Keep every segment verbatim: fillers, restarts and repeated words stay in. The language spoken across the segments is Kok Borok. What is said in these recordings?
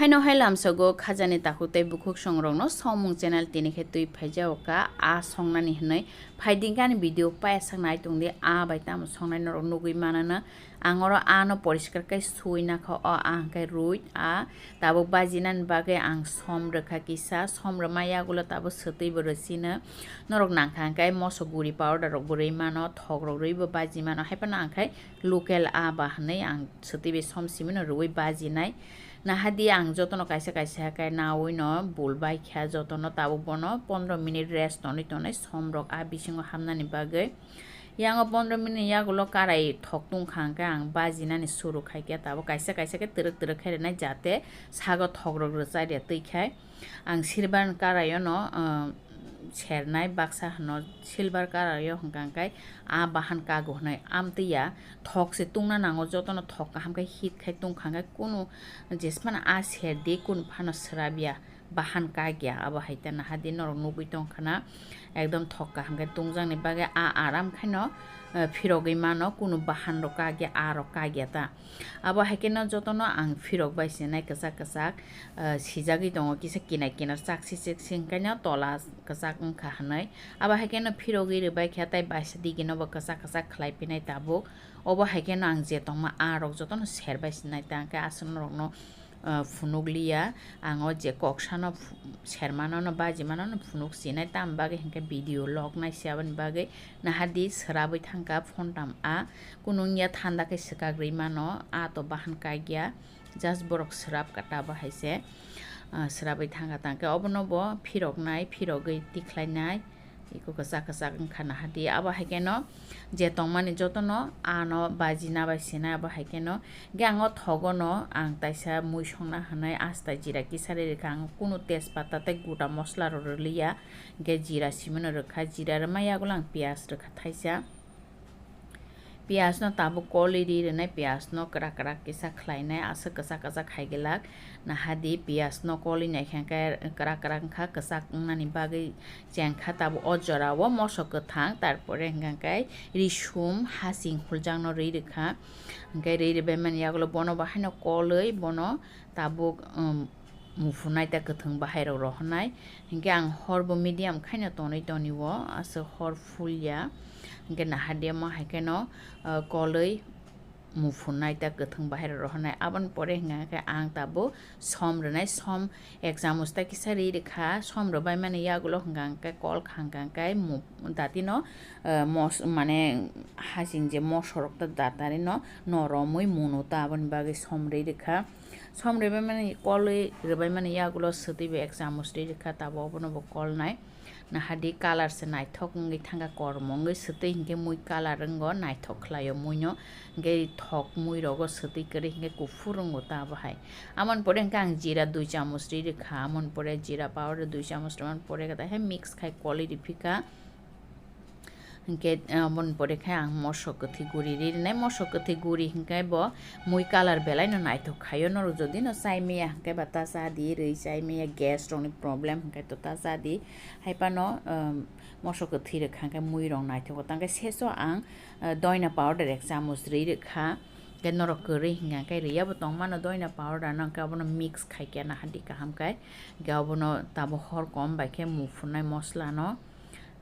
Haino hai lamsogo khajani takhuk tei bukhuk songrokno Somung channel tini khe twi phaijao ka a songnani hwnwi phaidingkani video paisak nai tongdi a bai tamo songnai norok nugwi manana. Ang oro ano poriskar khe suina kha o a hwnkhe rui a tabuk bajinani bagwi ang som rwkha kisa, som rwma yagulo tabuk swtwi bo rwsino. Norok nangkha hwnkhe moso guri powder rok bo rwi mano, thok rok rwi bo baji mano, haiphano ang khai local a ba hwnwi ang swtwi bai som simino rwui bajinai. Nahadi ang jotono kaisa kaisa khe naui no bul bai kha, jotono tabuk bono pondro minute rest tonwi tonwi som rok a bisingo hamnani bagwi. Yango pondro minute yagulo karai thok tungkha hwnkhe ang bajinani suru khai khe tabuk kaisa kaisa khe twrwk twrwk khe rwnai jate sago thok rok rwchai rwtwi khai. Ang silver karaio no, ah, sernai baksa hwno silver karaio hwnkha hwnkhe a bahan kago hwnwi amtwi ya thok se tungna nango, jotono thok kaham khe hit khai tungkha hwnkhe kunu jesmano a serdi kunu phano swrabya bahan kagya abo hai ta nahadi norok nugwi tongkha na ekdom thok kaham khe tungjakni bagwi a aram khaino, ah, phirogwi mano kunu bahan rok kagya a rok kagya ta. Abo hai kheno jotono ang phirok bai sinai kwchak kwchak, ah, sijagwi tongo kisa kinai kinai chak si chak si hwnkhe no tola kwchak wngkha hwnwi. Abo hai kheno phirogwi rwbai kha tei baisa digino bo kwchak kwchak khlai phinai tabuk. Obo hai kheno ang je tongma a rok jotono ser bai sinai ta hwnkhe aswk norokno, ah, phunuk liya. Ang o je kok sano phu-, sermano no bajimano no phunuk sinai tamo bagwi hwnkhe video log nai se aboni bagwi. Nahadi swrabwi thangkha phone tam a, kunu wngya thanda khe swkak rwi mano, a to bahan kagya, just borok swrap kata bo hai se, ah, swrabwi thangkha tangkhe obono bo phiroknai, phirogwi tikhlainai, iko kwchak kwchak wngkha nahadi. Abo hai kheno je tongmani jotono ano bajina bai sinai abo hai kheno. Hwnkhe ang o thogono ang taisa mui songna hwnwi asta jira kisa ri rwkha, ang kunu tejpata tei guta mosla rok rwliya. Hwnkhe jira simino rwkha, jira rwma yagulo ang piyaj rwkha thaisa. Piyaj no tabuk kolwi ri rwnai, piyaj no kwrak kwrak kisa khlainai, aswk kwchak kwchak hai glak. Nahadi piyaj no kolwi naikha hwnkhe kwrak kwrak wngkha, kwchak wngnani bagwi chengkha tabuk o jora o moso kwthang, tarpore hwnkha hwnkhe risum hasing huljak no ri rwkha. Hwnkhe ri rwbaimani yagulo bono bo haino kolwi bono tabuk, um, muphunai ta kwthwng bahairok rohornai. Hinkhe ang hor bo medium khaino tonwi tonwi o, aswk hor full ya. Hinkhe nahadi omo hai kheno, uh, kolwi muphunai ta kwthwng bahairok rohornai. Aboni pore hinkha khe ang tabuk som rwnai, som ek chamuch ta kisa ri rwkha, som rwbaimani yagulo hinkha khe kol kha hinkha khe mu-, datino, uh, mos-, mane hasing je mosorok ta datarino noromwi munu ta aboni bagwi som ri rwkha. Som rwbaimani kolwi rwbaimani yagulo swtwi bo ek chamuch ri rwkha, tabuk obono bo kolnai. Nahadi colour se naithok wngwi thangkha, kormo wngwi swtwi hinkhe mui colour wngo, naithok khlaio muino, hinkhe thok mui rogo swtwi kwrwi hinkhe kuphur wngo ta abo hai. Amoni pore hinkhe ang jira dui chamuch ri rwkha, amoni pore jira powder dui chamuch rwmani pore khe mix khai kolwi riphikha. Hinkhe, ah, aboni pore khe ang moso kwthwi guri ri rwnai. Moso kwthwi guri hinkhe bo mui colour belai no naithok khaio. Norok jodi no chai maya hinkhe ba ta cha di, rwi chai maya, gas rokni problem hinkhe to ta cha di. Hai phano, um, moso kwthwi rwkha hinkhe mui rok naithogo. Tangkhe seso ang, ah, doina powder ek chamuch rwi rwkha. Hinkhe norok kwrwi hinkhe riyabo tongmano doina powder no, hinkhe abono mix khai khe nahadi kaham khai. Hinkhe abono tabuk hor kom bai khe muphunai mosla no.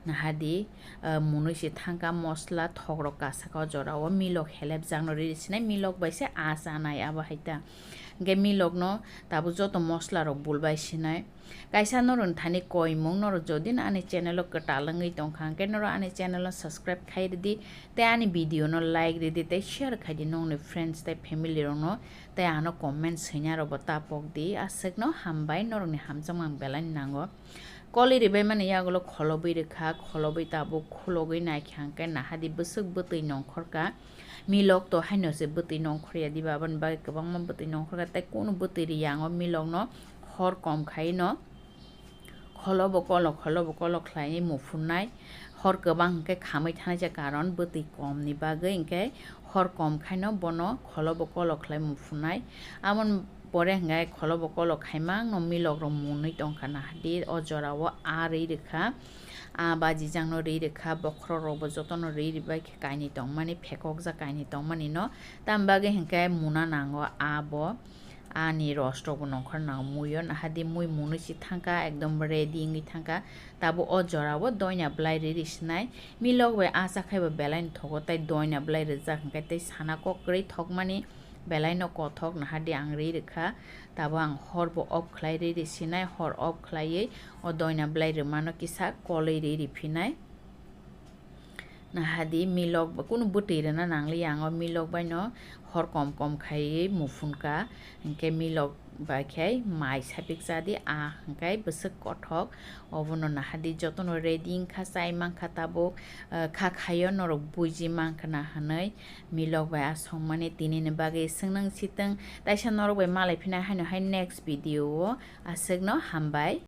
Nahadi, ah, munui se thangkha mosla thokrok kasaka o jora o milok helep jakno riri sinai milok bai se a chanai abo hai ta. Hinkhe milok no tabuk joto mosla rok bul bai sinai. Kaisa norok thani koimung norok jodi no ani channel o kwtal wngwi tongkha hinkhe norok ani channel o subscribe khai ridi tei ani video no like ridi tei share khai di nongni friends tei family rok no tei ano comment swina rok bo ta pok di aswk no hambai norok ni hamjakmang belai ni nango. Kolwi ribaimani yagulo kholobwi rwkha, kholobwi tabuk khulogwi naikha hwnkhe nahadi bwswk bwtwi nongkhorkha. Milok to haino se bwtwi nongkhorya diba, aboni bagwi kwbangma bwtwi nongkhorkha tei kunu bwtwi riya ang o milokno hor kom khaino kholobo kolok kholobo kolok khlaiwi muphunai. Hor kwbang hwnkhe khamwi thanaisa karon bwtwi komni bagwi hwnkhe hor kom khaino bono kholobo kolok khlai muphunai. Aboni pore hwnkhe kholobo kolok khaimang no milok rok munwi tongkha nahadi o jora o a rwi rwkha. A bajijak no rwi rwkha, bokhorok rok bo jotono rwi rwbai khe kainwi tongmani, phekokjak kainwi tongmani no. Tamni bagwi hwnkhe muna nango a bo. ani ros rok bo nongkhor nang muio, nahadi mui munui si thangkha, ekdom ready wngwi thangkha. Tabuk o jora o doina belai riri sinai, milok bai a chakhai bo belai ni thogo, tei doina belai rijak hwnkhe tei sana kok kwrwi thokmani belai no kothok, nahadi ang ri rwkha. Tabuk ang hor bo off khlai riri sinai, hor off khlaiwi o doina belai rwmano kisa kolwi riri phinai. Nahadi milok ba-, kunu bwtwi rwna nangliya, ang o milok bai no hor kom kom khaiwi muphunka, hinkhe milok bai khe mai sapik chadi, a hinkhe bwswk kothok. Obono nahadi jotono ready wngkha, chai mankha tabuk, eh, kha khaio norok buji mankha na hwnwi milok bai a songmani tinini bagwi swngnang sitwng, taisa norok bai malai phina haino hai next video o. Aswkno hambai.